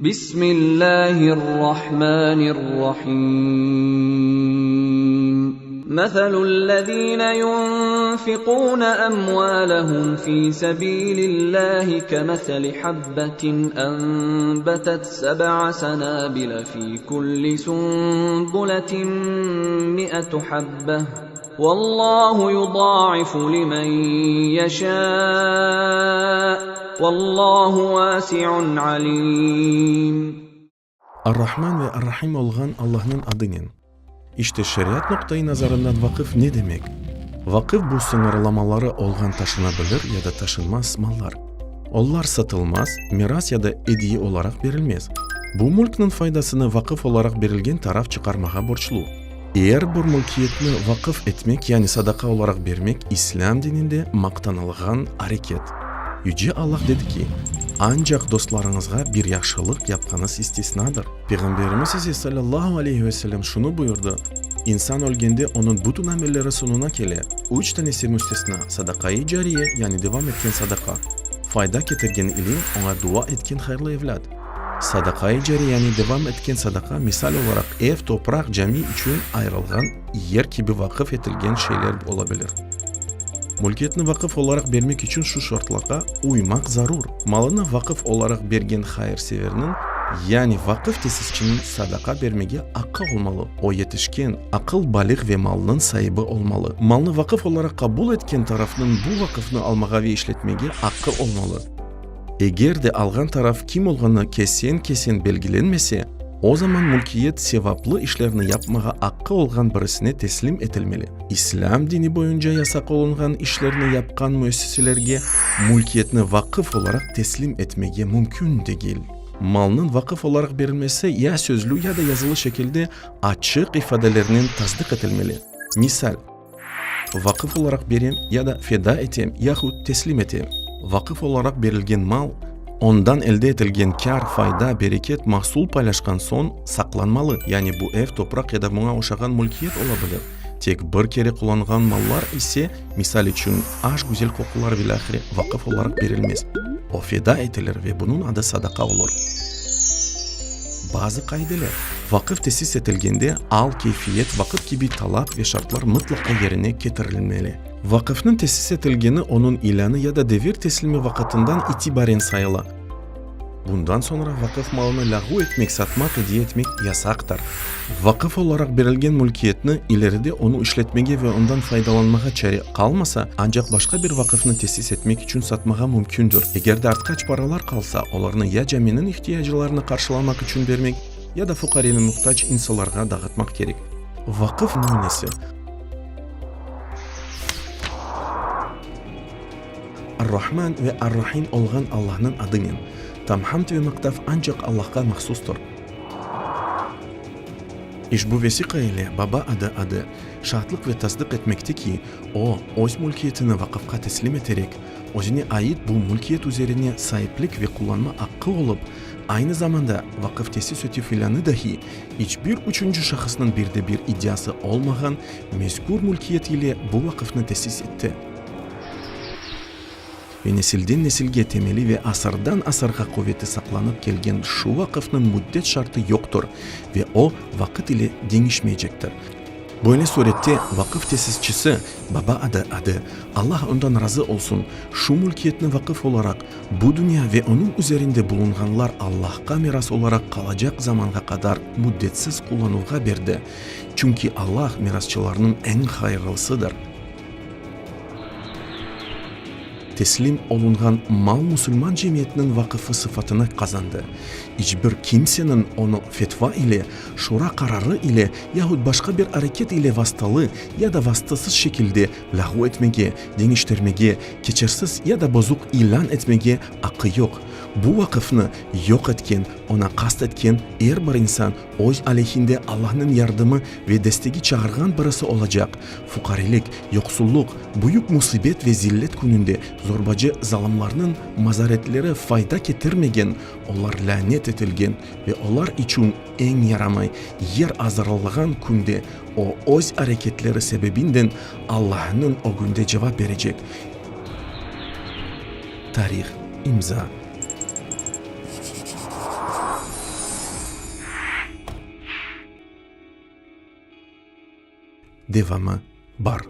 Bismillâhir-Rahmanir-Rahim. Meselü'l-lezîne yunfiqûne emvâlehum fî sebîlillâhi kemeseli habbetin enbetet seb'a senâbile fî kulli sunbuletin mi'etu habbeh. Vallâhu yudâifu limen yeşâ, vallâhu vâsi'un alîm. Ar-Rahman ve Ar-Rahim olğan Allahnıñ adınen. İşte şeriat noqta-i nazarından vaqıf ne demek? Vaqıf bu sıñırlamaları olğan taşına bilir ya da taşınmaz mallar. Olar satılmaz, miras ya da ediye olaraq berilmez. Bu mülkniñ faydasını vaqıf olaraq berilgen taraf çıqarmağa borclu. Er bir mülkiyetni vaqıf etmek, yani sadaqa olaraq bermek İslâm dininde maqtanılğan areket. Yüce Allah dedi ki, Ancaq dostlarıñızğa bir yahşılıq yapqanız istisnadır. Peyğamberimiz ise salâllahu aleyhi ve sellem şunı buyurdı, İnsan ölgende onıñ bütün amelleri soñuna kele, üç tanesi müstesna, sadaqai cariye, yani devam etken sadaqa, fayda ketirgen ilim, oña dua etken hayırlı evlât. Sadaqa-i cariyani devam etken sadaqa, misal olaraq, ev, topraq, cami içün ayırılğan yer kibi vaqıf etilgen şeyler ola bilir. Mülkiyetni vaqıf olaraq bermek içün şu şartlarğa uymaq zarur, malını vaqıf olaraq bergen hayırseverniñ, yani vaqıf tesisçiniñ sadaqa bermege aqqı olmalı, o yetişken, aqıl baliğ ve malnıñ saibi olmalı. Malnı vaqıf olaraq qabul etken tarafnıñ bu vaqıfnı almağa ve işletmege aqqı olmalı. Eger de alğan taraf kim olğanı kesen-kesen belgilenmese, o zaman mülkiyet sevaplı işlerni yapmağa aqqı olğan birisine teslim etilmeli. İslâm dini boyunca yasaq olunğan işlerni yapqan müessiselerge mülkiyetni vaqıf olaraq teslim etmege mümkün degil. Malnıñ vaqıf olaraq berilmesi ya sözlü ya da yazılı şekilde açıq ifadelernen tasdiq etilmeli. Misal. Vaqıf olaraq berem ya da feda etem yahut teslim etem. Vaqıf olaraq berilgen mal, ondan elde etilgen kâr, fayda, bereket, mahsul paylaşqan soñ saqlanmalı, yani bu ev, topraq ya da buña oşağan mülkiyet ola bilir. Tek bir kere qullanğan mallar ise, misal içün, aş, güzel qoqular velâhre, vaqıf olaraq berilmez. O feda etilir ve bunıñ adı sadaqa olur. Bazı qaideler. Vaqıf tesis etilgende al, keyfiyet, vaqıt kibi talap ve şartlar mıtlaqa yerine ketirilmeli. Vaqıfnıñ tesis etilgeni onıñ ilânı ya da devir teslimi vaqıtından itibaren sayıla. Bundan soñra vaqıf malını lâğu etmek, satmaq, ediye etmek yasaqtır. Vaqıf olaraq berilgen mülkiyetni ileride onı işletmege ve ondan faydalanmağa çare qalmasa, ancaq başqa bir vaqıfnı tesis etmek içün satmağa mümkündür. Eger de artqaç paralar qalsa, olarnı ya caminiñ ihtiyaclarını qarşılamaq içün bermek, ya da fuqare ve muhtac insalarğa dağıtmaq kerek. Vaqıf nümünesi. Ar-Rahman ve Ar-Rahim olğan Allahnıñ adınen. Tam hamd ve maqtav ancaq Allahqa mahsustır. İşbu vesiqa ile baba adı adı şaatlıq ve tasdıq etmekte ki, o, öz mülkiyetini vaqıfqa teslim eterek, özüne ait bu mülkiyet üzerine saiplik ve qullanma aqqı olıp, aynı zamanda vaqıf tesis etüv ilânı dahi iç bir üçünci şahısnıñ bir de bir iddiası olmağan mezkür mülkiyet ile bu vaqıfnı tesis etti. Ve nesilden nesilge temeli ve asırdan asırğa quveti saqlanıp kelgen şu vaqıfnıñ müddet şartı yoqtır ve o, vaqıt ile deñişmeycektir. Böyle surette vaqıf tesisçisi, baba adı adı, Allah ondan razı olsun, şu mülkiyetni vaqıf olaraq bu dünya ve onıñ üzerinde bulunğanlar Allahqa miras olaraq qalacaq zamanğa qadar müddetsiz qullanuvğa berdi, çünki Allah mirasçılarnıñ eñ hayırlısıdır. Teslim olunğan mal musulman cemiyetiniñ vaqıfı sıfatını qazandı. İç bir kimseniñ onı fetva ile, şura qararı ile yahut başqa bir areket ile vastalı ya da vastasız şekilde lâğu etmege, deñiştirmege, keçersiz ya da bozuq ilân etmege aqqı yoq. Bu vaqıfnı yoq etken, oña qast etken er bir insan öz aleyhinde Allahnıñ yardımı ve destegi çağırğan birisi olacaq. Fuqarelik, yoqsullıq, büyük musibet ve zillet kününde zorbacı zalımlarnıñ mazaretleri fayda ketirmegen, olar lânet etilgen ve olar içün eñ yaramay yer azırlanğan künde o öz areketleri sebebinden Allahnıñ ögünde cevap berecek. Tarih, imza. Devamı bar.